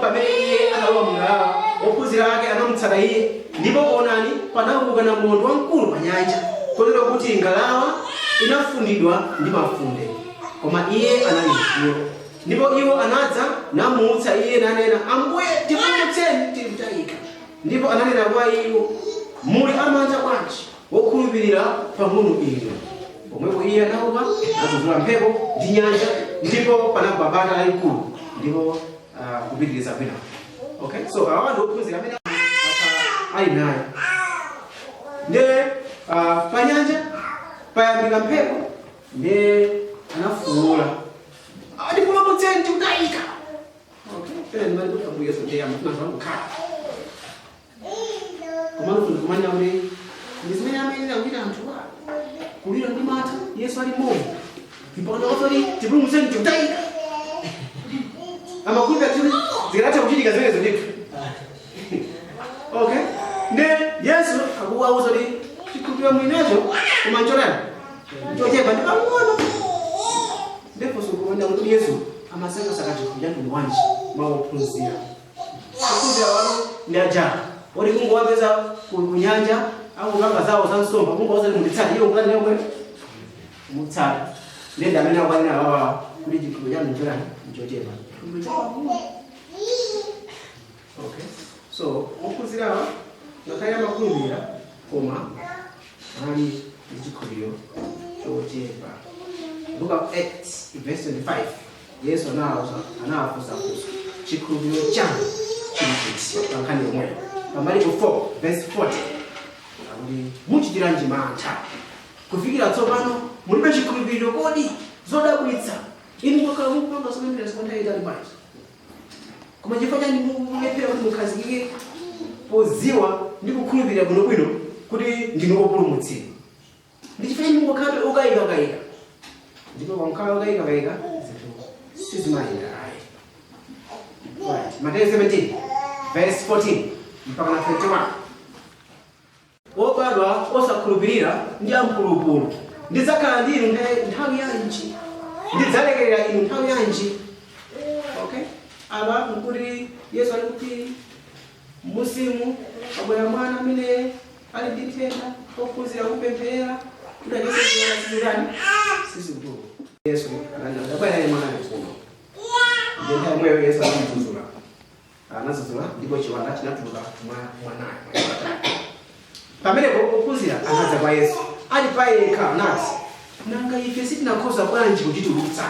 Pamene iye analowa mngalawa, ophunzira ake anamutsata iye. Ndipo onani, panauka namondwe wamkulu pa nyanja, kotero kuti ngalawa inafundidwa ndi mafunde, koma iye anali mtulo. Ndipo iwo anadza namuutsa iye, nanena, "Ambuye, tipulumutseni, tili kutayika." Ndipo ananena kwa iwo, "Muli amantha bwanji, wokhulupirira pang'ono inu?" Pomwepo iye anauka, nadzudzula mphepo ndi nyanja, ndipo panagwa bata lalikulu. Ndipo kupitiriza kwina. Okay, so awa ndi ophunzira amene akhala ali naye. Nde pa nyanja payambika mphepo, nde anafuwula, "Atipulumutseni, tikutayika." Okay, pena ndimati kuti Ambuye Yesu ndiye amafuna kukhala, komano kumanena kuti ndi zimene amayenera kuchita anthuwa, kulira ndi mantha Yesu ali moyo, mpaka nakoti, "Tipulumutseni, tikutayika." Amakhulupirira kuti zikanatha kuchitika zimenezo ndithu. Okay, nde Yesu akuwauza kuti chikhulupiriro muli nacho, koma nchotani? Nchochepa, ndi pang'ono. Ndipo sikuona kuti Yesu amasakasaka chikhulupiriro cha mtundu wanji mwa ophunzira. Ophunzira wano ndi aja oti kungowapeza ku nyanja akupanga zawo za nsomba, kungowauza kuti, "Munditsate," iwo ngati yomwe mutsata. Ndende amene akwanena awawa kuti chikhulupiriro chanu nchotani? Nchochepa, chikhulupiriro chapang'ono. Okay, so ophunzirawa ngakhale amakhulupirira, koma anali ndi chikhulupiriro chochepa. Luka 8 verse 25, Yesu anawafunsa funso, "Chikhulupiriro chanu chili kuti?" Pa nkhani yomweyo, pa Mariko 4 verse 40, akuti, "Muchitiranji mantha? Kufikira tsopano mulibe chikhulupiriro kodi?" Zodabwitsa, inu mwakhala mukupanga zopemphera kwa nthawi itali bwanji, koma chifukwa chani mukulephera kuti mukhazikike poziwa ndi kukhulupirira bwinobwino kuti ndinu opulumutsidwa? Ndi chifukwa chani mungokhala ukayikakayika? Ndipo pamkhala ukayikakayika, zinthu sizimayenda ayi. Right, Mateyu 17 verse 14 mpaka na 31. "Wobadwa osakhulupirira ndi amphulupulu, ndidzakhala ndi inu nthawi yanji? Ndidzalekerera inu nthawi yanji?" Okay, apa nkuti Yesu ali kuti musimu pabwera mwana amene ali ndi nthenda, ophunzira kupemphera kuti achotse, sizikutuluka. Yesu ananena, "Bwana, mwana ali kuno." Ndiye nthawi yomweyo Yesu anamudzudzula, anadzudzula, ndipo chiwanda chinatuluka mwa mwanayo. Pamenepo ophunzira anadza kwa Yesu ali pa yekha, nati, "Nanga ife sitinakhoza bwanji kuchitulutsa?"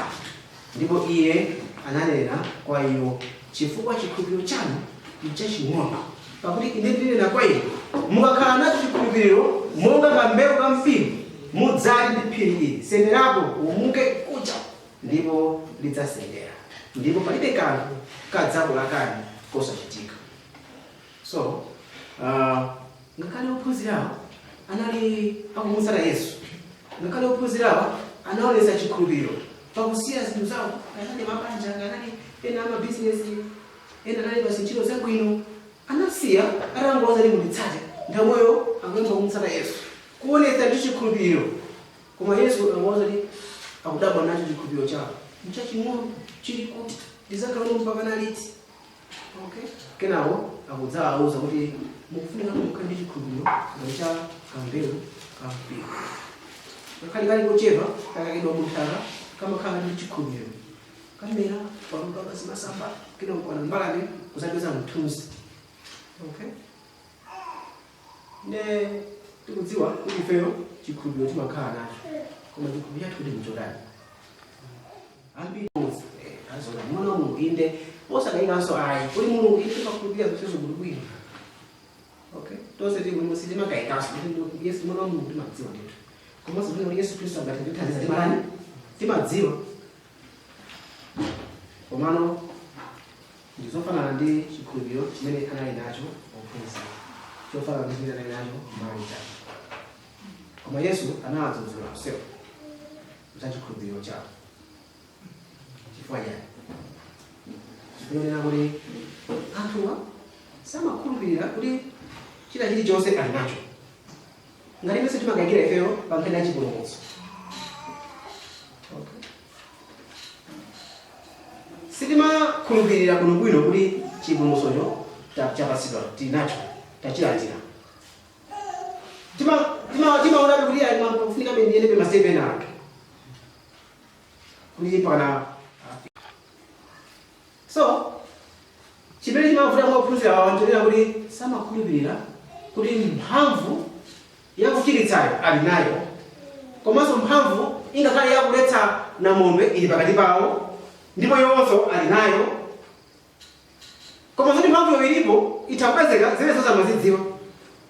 Ndipo iye ananena kwa iwo, "Chifukwa chikhulupiriro chanu nchaching'ono." Pakuti ine ndinena kwa inu, mukakhala nacho chikhulupiriro monga kambewu ka mpiru, mudzati ndi phiri ili, senderapo umuke kuja, ndipo lidzasendera, ndipo palibe kanthu kadzakulakani kosachitika. So ngakhale ophunzirawo anali akumutsata Yesu, ngakhale ophunzirawo anaonetsa chikhulupiriro pakusiya zinthu zawo, anali mabanja, anali ena amabizinesi, ena anali pa zintchito zabwino, anasiya atangowaza kuti munditsate. Nthawiyo akuyamba kumutsata Yesu, kuonetsa ndi chikhulupiriro. Koma Yesu angowaza kuti akudabwa nacho chikhulupiriro chawo nchaching'ono, chili kuti ndizakhala mpaka naliti? Okay, kenako akudzawauza kuti mukufunika mukhale ndi chikhulupiriro ngati cha kambewu ka mpiru. Ngakhale kali kochepa, kakayikidwa munthaka, kamakhala ndi chikhulupiriro, kamera paluka pazimasamba, kenako kwana mbalame kuzapeza mthunzi. Okay, ne tikudziwa kuti ifeyo chikhulupiriro timakhala nacho, koma chikhulupiriro chathu kuti nchodani? Ambiri azona mwana wa Mulungu, inde, osakayikanso ayi kuti Mulungu inde, timakhulupirira zonsezo bwinobwino. Okay, tonse tili bwino, sitimakayikanso kuti Yesu mwana wa Mulungu, timadziwa ndithu. Komanso kuti Yesu Khristu angathe kutithandiza, timalani, timadziwa. Komano ndizofanana ndi chikhulupiriro chimene anali nacho ophunzira, chofanana ndi chimene anali nacho Marita. Koma Yesu anawadzudzula onsewo za chikhulupiriro chawo. Chifukwa chani? Chifukwa kuti anthuwa samakhulupirira kuti china chilichonse ali nacho, ngati imene timakayikira ifeyo pa nkhani ya chipulumutso. Okay. Sitimakhulupirira bwinobwino kuti chipulumutsocho chapatsidwa, tili nacho, tachilandira. Timaonabe kuti ayi, kufunika ndiyende ma steps ena ake kuti pakana. So chimene chimavuta kwa ophunzira awa nchonena kuti samakhulupirira kuti mphamvu yakuchiritsayo ali nayo, komanso mphamvu ingakhale yakuletsa namondwe ili pakati pawo, ndipo iwonso ali nayo. Koma zoti mphamvuyo ilipo, itha kupezeka, zimenezo samazidziwa.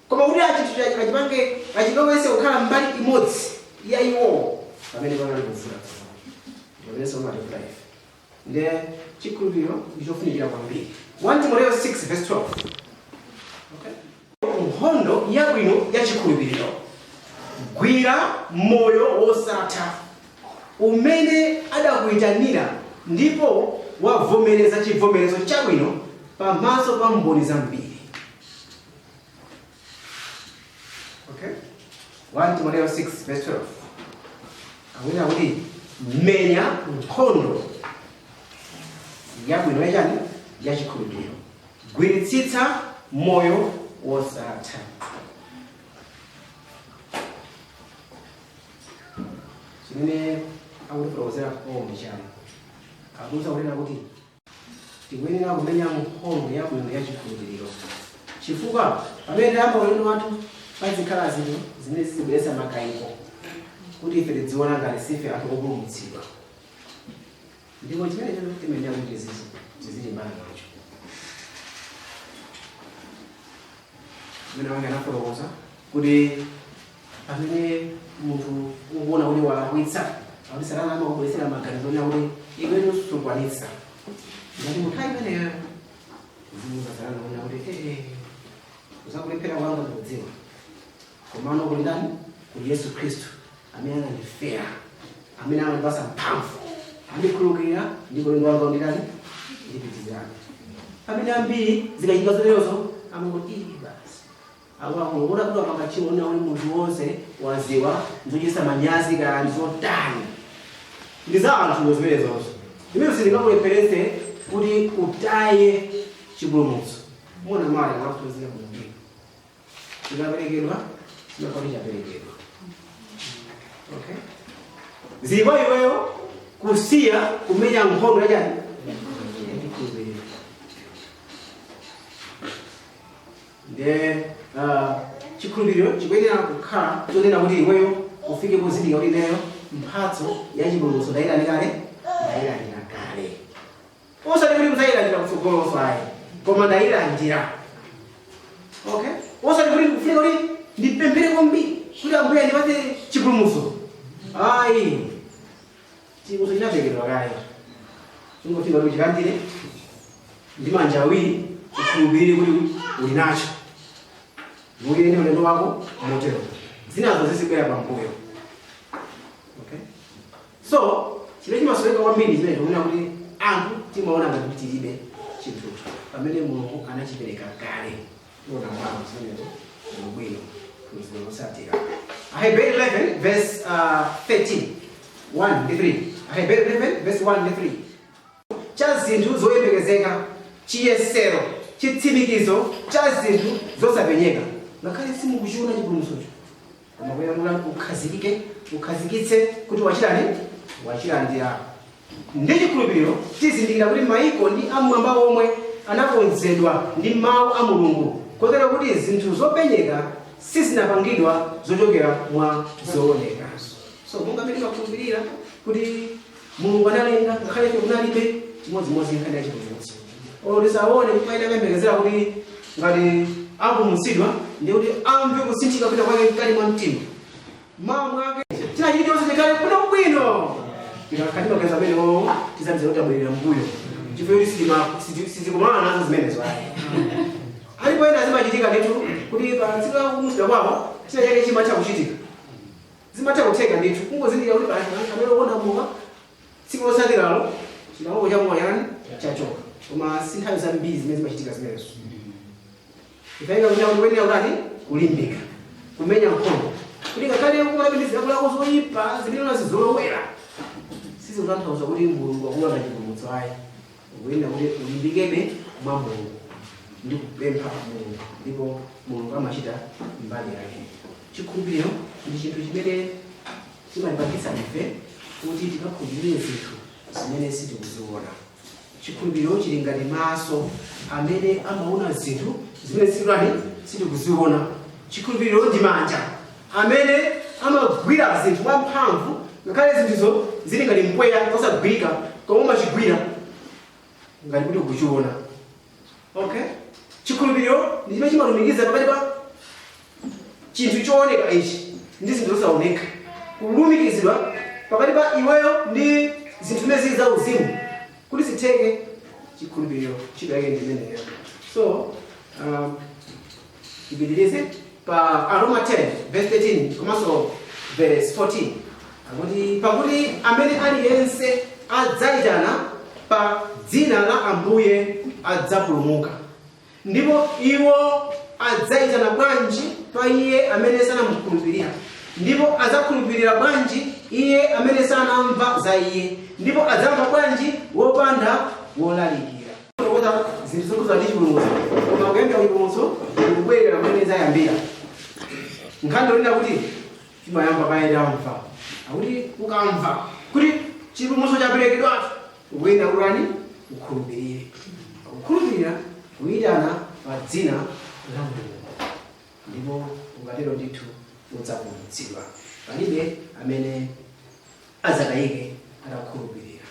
Koma kuti achinthu achipange, achilowese kukhala mbali imodzi ya iwowo, pamene panali kuvuta, pamene somativuta ife. Nde chikhulupiriro ndi chofunikira kwambiri. 1 Timoteyo 6 verse 12. Okay? Nkhondo yabwino ya chikhulupiriro, gwira moyo wosatha umene adakuyitanira ndipo wavomereza chivomerezo chabwino pamaso pa mboni zambiri. Okay? 1 Timoteyo 6 verse 12 akunena kuti menya nkhondo yabwino yachani? Yachikhulupiriro, gwiritsitsa moyo wosatha. Chimene akutifotokozera Paul ndi chani? Akuuza kunena kuti tikuyenera kumenya nkhondo yabwino yachikhulupiriro, chifukwa pamene tayamba ulendo wathu pazikhala zinthu zimene zizibweretsa makayiko kuti ife tidziona ngati sife anthu opulumutsidwa, ndipo chimene chocho timayenera kuti tizilimbana nacho. Amene wange anafotokoza kuti pamene munthu ukuona kuti walakwitsa, akuti Satana amakubweretsera maganizo onena kuti iweyo sukwanitsa. Ngati munthu imeneyo zimuza Satana onena kuti ee, uzakulephera kwanga ndikudziwa, komano kuli ndani? Kuli Yesu Khristu amene anandifera, amene amandipasa mphamvu, andikhululukira, ndipo ulendo wanga unditani? Ndipitizirani. Pamene ambiri zikachitika zoterozo amangoti iyi basi, akuluakulu kuti apanga tchimo ona kuti munthu wonse waziwa, nzochititsa manyazi, kaya ndizotani, ndi za anthuwo zimenezonso, zimene sizingakulepheretse kuti utaye chipulumutso. Muona mali anaphunzira bwinobwino, chikaperekedwa chimakhala chaperekedwa. Okay, zili kwa iweyo kusiya kumenya nkhondo yachani? Yachikhulupiriro. Nde chikhulupiriro chikuyenera kukhala chonena kuti iweyo ufike pozindikira kuti ineyo mphatso ya chipulumutso ndayilandira kale, ndayilandira kale, osati kuti mudzayilandira kutsogoloso ayi, koma ndayilandira. Okay, osati kuti ndikufunika kuti ndipemphere kwambiri kuti Ambuye andipatse chipulumutso. Ayi, chipulumutso chinaperekedwa kale. Chingofika kuti uchilandire ndi manja awiri, ukhulupirire kuti uli nacho, uyende ulendo wako motero, zinazo zizibwera pambuyo. Okay, so chimene chimasoweka kwambiri, chimene tikuona kuti anthu timaona ngati kuti tilibe chinthucho pamene Mulungu anachipereka kale. Tiona mwawo zimenezo bwino phunziro lotsatira. Aheberi 11 verse 13, 1 ndi 3. Aheberi 11 verse 1 ndi 3: cha zinthu zoyembekezeka, chiyesero, chitsimikizo cha zinthu zosapenyeka. Ngakhale simukuchiona chipulumutsocho, koma kuyamula ukhazikike, ukhazikitse kuti wachitani? Wachilandira. Ndi chikhulupiriro tizindikira kuti maiko ndi amwamba omwe anakonzedwa ndi mawu a Mulungu, kotero kuti zinthu zopenyeka sizinapangidwa zochokera mwa zooneka. So monga mmene timakhulupirira kuti Mulungu analenga ngakhale ife kunalibe, chimodzimodzi nkhani ya chipulumutso. Olo tisaone, kupaina kuyembekezera kuti ngati apulumutsidwa ndi kuti amve kusinthika kwina kwake mkati mwa mtima mawa mwake, china chilichonse chikhale bwino bwino. Tikakhala maganizo amenewo, tizapeza kuti abwerera mbuyo, chifukwa kuti sizikumana nazo zimenezo. Ayi, alipo ena zimachitika ndithu kuti pa tsiku la kupulumutsidwa kwawo china chake chimatha kuchitika, zimatha kutheka ndithu, kungozindikira kuti pali amene okonda mowa, tsiku lotsatiralo chilakolako cha mowa yani chachoka. Koma si nthawi zambiri zimene zimachitika zimenezo. Ifaika kuti kuyenera kutani? Kulimbika, kumenya nkhondo, kuti ngakhale ukuona kuti zilakolako zoyipa zimene unazizolowera, sizikutanthauza kuti Mulungu akulanda chipulumutso. Ayi, ukuyenera kuti ulimbikebe mwa Mulungu ndi kupempha Mulungu, ndipo Mulungu amachita mbali yake. Chikhulupiriro ndi chinthu chimene chimatipangitsa ife kuti tikakhulupirire zinthu zimene sitikuziona. Chikhulupiriro chili ngati maso amene amaona zinthu zimene sitani? Sitikuziona. Chikhulupiriro ndi manja amene amagwira zinthu mwamphamvu, ngakhale zinthuzo zili ngati mpweya osagwirika, koma umachigwira ngati kuti ukuchiona. Okay, chikhulupiriro ndi chimene chimalumikiza pakati pa chinthu chooneka ichi ndi zinthu zosaoneka, kulumikizidwa pakati pa iweyo ndi zinthu zimene zili za uzimu kuti zitheke. Chikhulupiriro ntchito yake ndi imeneyo. So tipitirize pa Aroma 10 verse 13 komanso verse 14, akuti, "Pakuti amene aliyense adzayitana pa dzina la Ambuye adzapulumuka. Ndipo iwo adzayitana bwanji pa iye amene sanamukhulupirira? Ndipo adzakhulupirira bwanji iye amene sanamva za iye? Ndipo adzamva bwanji wopanda wolalikira?" Kukoza zinthu zokhuza ndi chipulumutso, koma kuyambira chipulumutso ndikubwerera kumene zayambira. Nkhani yonena kuti timayamba kaye tamva, akuti ukamva kuti chipulumutso chaperekedwatu, ukuyenda kutani? Ukhulupirire. Kukhulupirira, kuyitana pa dzina la Mulungu, ndipo ukatero ndithu udzapulumutsidwa. Palibe amene adzakayike atakhulupirira.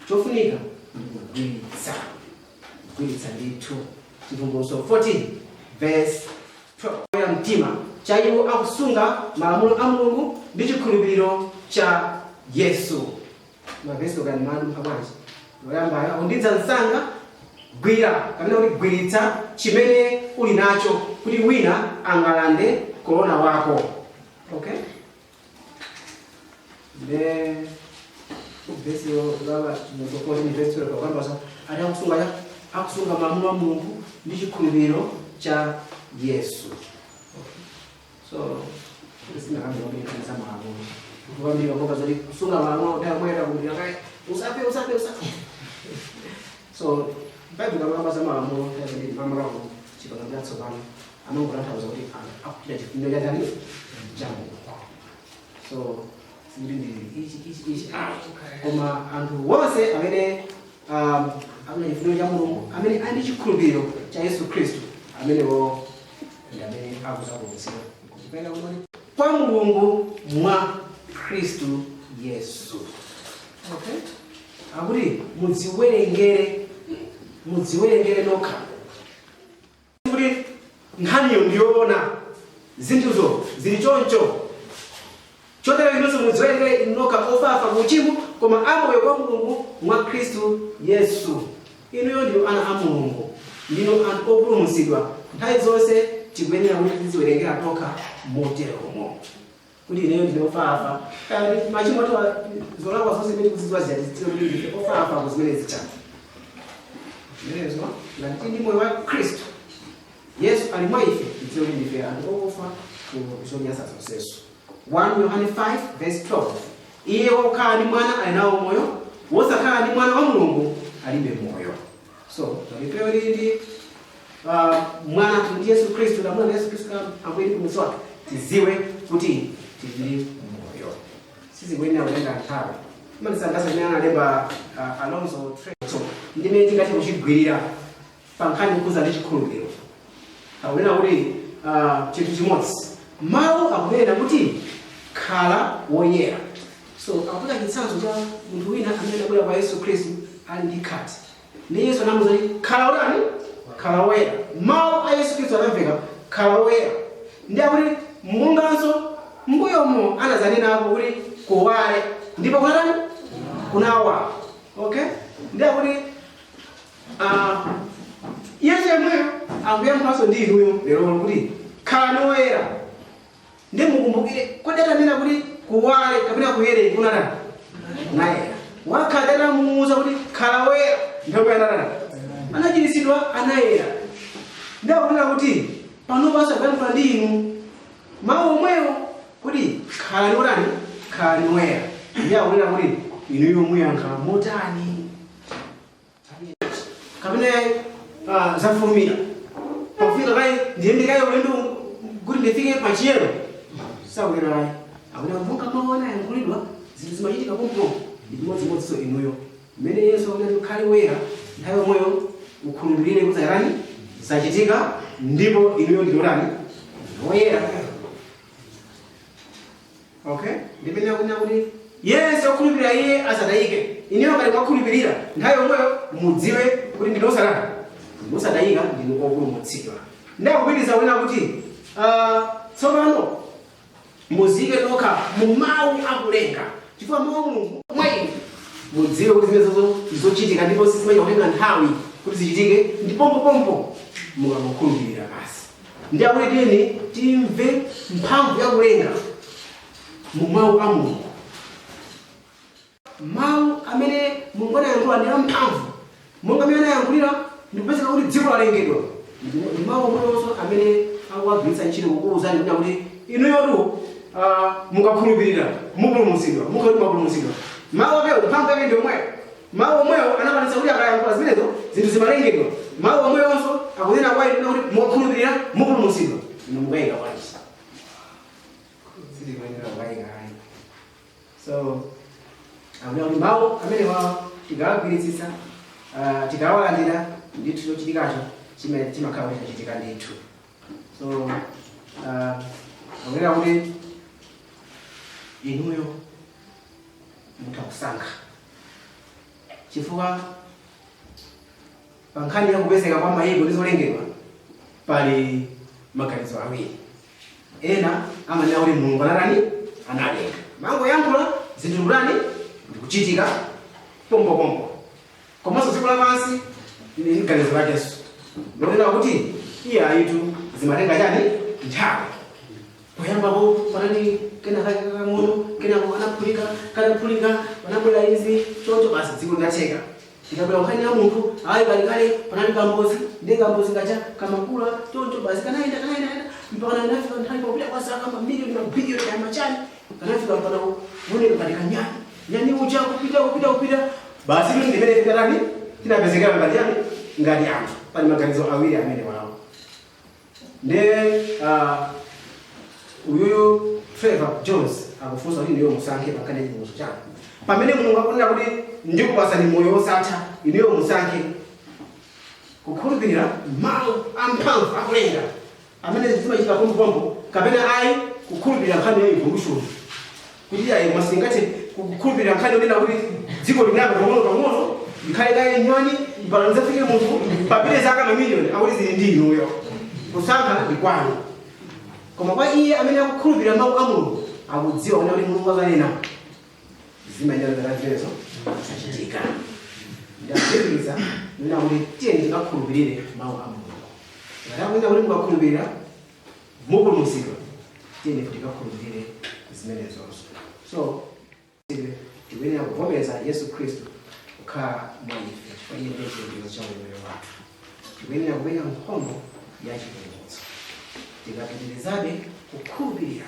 Chofunika ndikugwiritsa, kugwiritsa ndithu. Chivumbulutso 14 verse 12: ya mtima cha iwo akusunga malamulo a Mulungu ndi chikhulupiriro cha Yesu. Mavesi okani madumpha bwanji? Oyambayo akundidza msanga. Gwira, kapena kuti gwiritsa chimene uli nacho, kuti wina angalande korona wako. Okay, nde vesi lava chivumbulutso 14 verse 12 pakamba ati akusunga malamulo a Mulungu ndi chikhulupiriro cha Yesu. Okay. So sinakambikambikanisa malamulo kwambiri ngoba zoti kusunga malamulo ndayamwera kuti akayi usape, usape, usape. So Baibulo kamakamba za malamulo makamaka Chipangano Chatsopano, amangotanthauza kuti anthu akuchita chifuniro cha chani? Cha Mulungu. So sikuti ndi ichi, ichi, ichi, ah. Koma anthu wonse amene akuchita chifuniro cha Mulungu, amene ali ndi chikhulupiriro cha Yesu Khristu, amenewo ndi amene akuzapulumutsidwa kupenda kumene kwa Mulungu mwa Khristu Yesu. Okay, akuti mudziwerengere, mudziwerengere nokha kuti Nkhaniyo ndiyoona, zinthuzo zili choncho. Chotero inunso mudziwerengere inu nokha ofafa ku uchimo, koma amoyo kwa Mulungu mwa Khristu Yesu. Inuyo ndinu ana a Mulungu, ndinu anthu opulumutsidwa. Nthawi zonse tikuyenera kuti tiziwerengera tokha moteromo, kuti ineyo ndine ofafa. Kaya machimo athu, zolakwa zonse zimene tikuzidziwa zija, tidziwe kuti ndife ofafa ku zimene zija zimenezo. Ngati tili ndi moyo wa Khristu Yesu ali mwa ife, tidziwe kuti ndife anthu okufa ku zonyansa zonsezo. 1 Yohane 5 verse 12: iye wokhala ndi Mwana ali nawo moyo, wosakhala ndi Mwana wa Mulungu alibe moyo. So ngati tili ndi Mwana, ndi Yesu Khristu, tamuna Yesu Khristu ambuye ndi Mpulumutsi wathu, tiziwe kuti tili moyo. Sizikuyenera kutenga nthawi. Imanisangalatsa imene analemba Alonzo Treto, ndimene tingathe kuchigwirira pa nkhani yokhuza ndi chikhulupiriro. Akunena kuti chinthu chimodzi, mawu akunena kuti khala woyera. So akupereka chitsanzo cha munthu wina amene anabwera kwa Yesu Khristu ali ndi khate, ndi Yesu anamuwuza kuti khala utani? Khala woyera. Mawu a Yesu Khristu anamveka, khala woyera. Ndi akuti monganso mbuyomo anazanenapo kuti kuwale, ndipo kunatani? Kunawala. Okay, ndi akuti Yesu yemweyo akuyankhulanso ndi inuyo lero kuti khalani woyera. Ndi mukumbukire, kodi atanena kuti kuwale kapena kuyere, kunatani? Kunayera. Wakhate atamuwuza kuti khala woyera, nthawi anatani? Anachiritsidwa, anayera. Ndi akunena kuti pano panso akuyankhula ndi inu mawu omwewo kuti khalani wotani? Khalani woyera. Ndi akunena kuti inuyo muyankha motani? Kapena zafulumira pafika kayi, ndiyende kayi ulendo kuti ndifike pachiyero? Sakunena ayi. Akunena monga mawu anayankhulidwa, zinthu zimachitika pompo. Ndi chimodzimodzinso inuyo, mmene Yesu akunena kuti ukhale woyera, nthawi yomweyo ukhulupirire kuti zayani? Zachitika, ndipo inuyo ndinotani? Woyera. Okay, ndimene akunena kuti yense okhulupirira iye asatayike. Inuyo ngati mwakhulupirira, nthawi yomweyo mudziwe kuti ndinu osatani? Ndinu osatayika, ndinu opulumutsidwa. Ndakupitiriza kunena kuti tsopano muzike nokha mu mawu akulenga, chifukwa mawu a Mulungu mwa inu, mudziwe kuti zimenezozo zochitika, ndipo sizimachita kutenga nthawi kuti zichitike, ndi pompopompo mukangokhulupirira basi. Ndi akuti tiyeni timve mphamvu yakulenga mu mawu a Mulungu. Mawu amene Mulungu anayankhula ndi amphamvu. Monga amene anayankhulira ndikupezeka kuti dziko lalengedwa, ndi mawu omwewonso amene akuwagwiritsa ntchito kukuwuzani kunena kuti inuyotu mukakhulupirira mupulumutsidwa, mukhati mwapulumutsidwa. Mawu akewo, mphamvu yake ndi omweyo. Mawu omwewo anakwanitsa kuti akayankhula zimenezo zinthu zimalengedwa. Mawu omwewonso akunena kwa inu kuti mukakhulupirira mupulumutsidwa. Inu mukayika bwanji? Sitikuyenera kukayika ayi. So akunena kuti mawu amenewa tikawagwiritsitsa, tikawalandira ndithu, chochitikacho chimene chimakhala kuti chachitika ndithu. So akunena kuti inuyo mutha kusankha, chifukwa pa nkhani ya kupezeka kwa mayiko ndi zolengedwa pali maganizo awiri. Ena amanena kuti Mulungu anatani? Analenga, mangoyankhula, zinthu kutani? Ndikuchitika pompopompo. Komanso dziko lapansi ndi ganizo lakenso lonena kuti iye ayitu, zimatenga chani? Nthawi. Poyambapo panali kena kake kakang'ono, kenako kanaphulika, kanaphulika panabwera izi, choncho basi dziko linatheka. Tikabwera nkhani ya munthu, ayi, kalekale panali kambozi, ndi kambozi kaja kamakula choncho, basi kanayenda, kanayenda kayenda mpaka kanafika nthawi, popita kwa zaka mamiliyoni, mabiliyoni ya machani, kanafika mpaka kuoneka ngati kanyani. Nyani uja kupita, kupita, kupita, basi inu ndimene tinatani? Tinapezekera ngati yani? Ngati anthu. Pali maganizo awiri amene wawo. Nde uyuyu Trevor Jones akufunsa kuti inuyo musankhe pankhani ya chipulumutso chanu. Pamene Mulungu akunena kuti ndikupasani moyo wosatha, inuyo musankhe kukhulupirira mawu amphamvu akulenga amene zimachitika pompopompo, kapena ayi, kukhulupirira nkhani ya evolution, kuti ayi, masingathe kukhulupirira nkhani yonena kuti dziko linayamba pang'ono pang'ono, likhale kaye nyani, mpaka lidzafike munthu, papite zaka mamiliyoni. Akuti zili ndi inuyo. Kusankha ndi kwanu, koma kwa iye amene akukhulupirira mawu a Mulungu akudziwa kuti Mulungu akanena zimayenera zimenezo zachitika. Ndakupitiriza nena kuti tiye tikakhulupirire mawu a Mulungu. Ngati akunena kuti mukakhulupirira mupulumutsidwa, tiye tikakhulupirire zimenezonso. So tikuyenera kuvomereza Yesu Khristu kukhala mwa ife, chifukwa iye ndiye chiyembekezo cha ulemerero wathu. Tikuyenera kumenya nkhondo ya chipulumutso. Tikapitirizabe kukhulupirira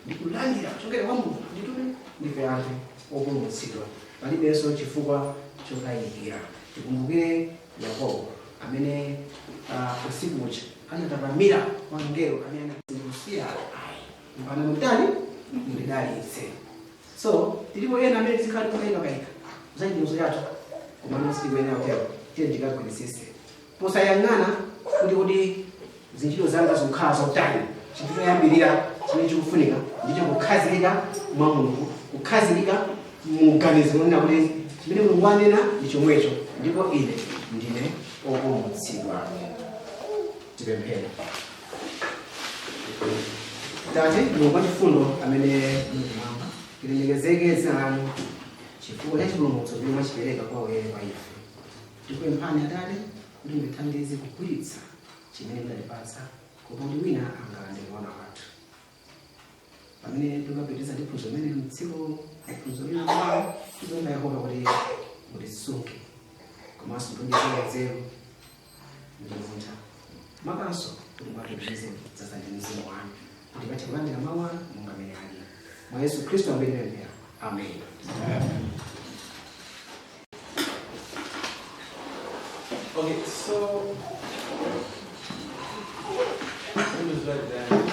ndi kulandira kuchokera kwa Mulungu, nditume ndife anthu opulumutsidwa, palibenso chifukwa chokayikira. Tikumbukire Yakobo amene usiku uja anatapamira kwa mngelo amene anazikusiya ayi mpana mutani mundidalitse. So tilipo ena amene tizikhala tikukayikakayika za chipulumutso chathu, koma sitikuyenera kutero. Tiye tikagwirisise posayang'ana kuti zintchito zanga zikukhala zotani. Chinthu choyambirira chimene chikufunika ndicho kukhazikika mwa Mulungu, kukhazikika muganizo lonena kuti chimene Mulungu anena ndi chomwecho, ndipo ine ndine opulumutsidwa. Tipemphere. Tate Mulungu wachifundo amene muli kumwamba, lilemekezeke dzina lanu chifukwa cha chipulumutso chomwe mwachipereka kwa ulere kwa ife. Tikupemphani Atate kuti mutithandize kugwiritsa chimene munatipatsa, kuopa kuti wina angalande kuona kwathu. Pamene tikapitiriza ndi phunziro limene mdziko phunziro lina kwawo, tikupempha Yehova kuti mutisunge komanso mutionjezere nzeru ndi luntha, makanso kuti mwatipitirize kudzaza ndi mzimu wanu kuti tikathe kulandira mawu anu monga amene ali. Mwa Yesu Khristu amene tipemphera, amen. Okay, so let me just write it down.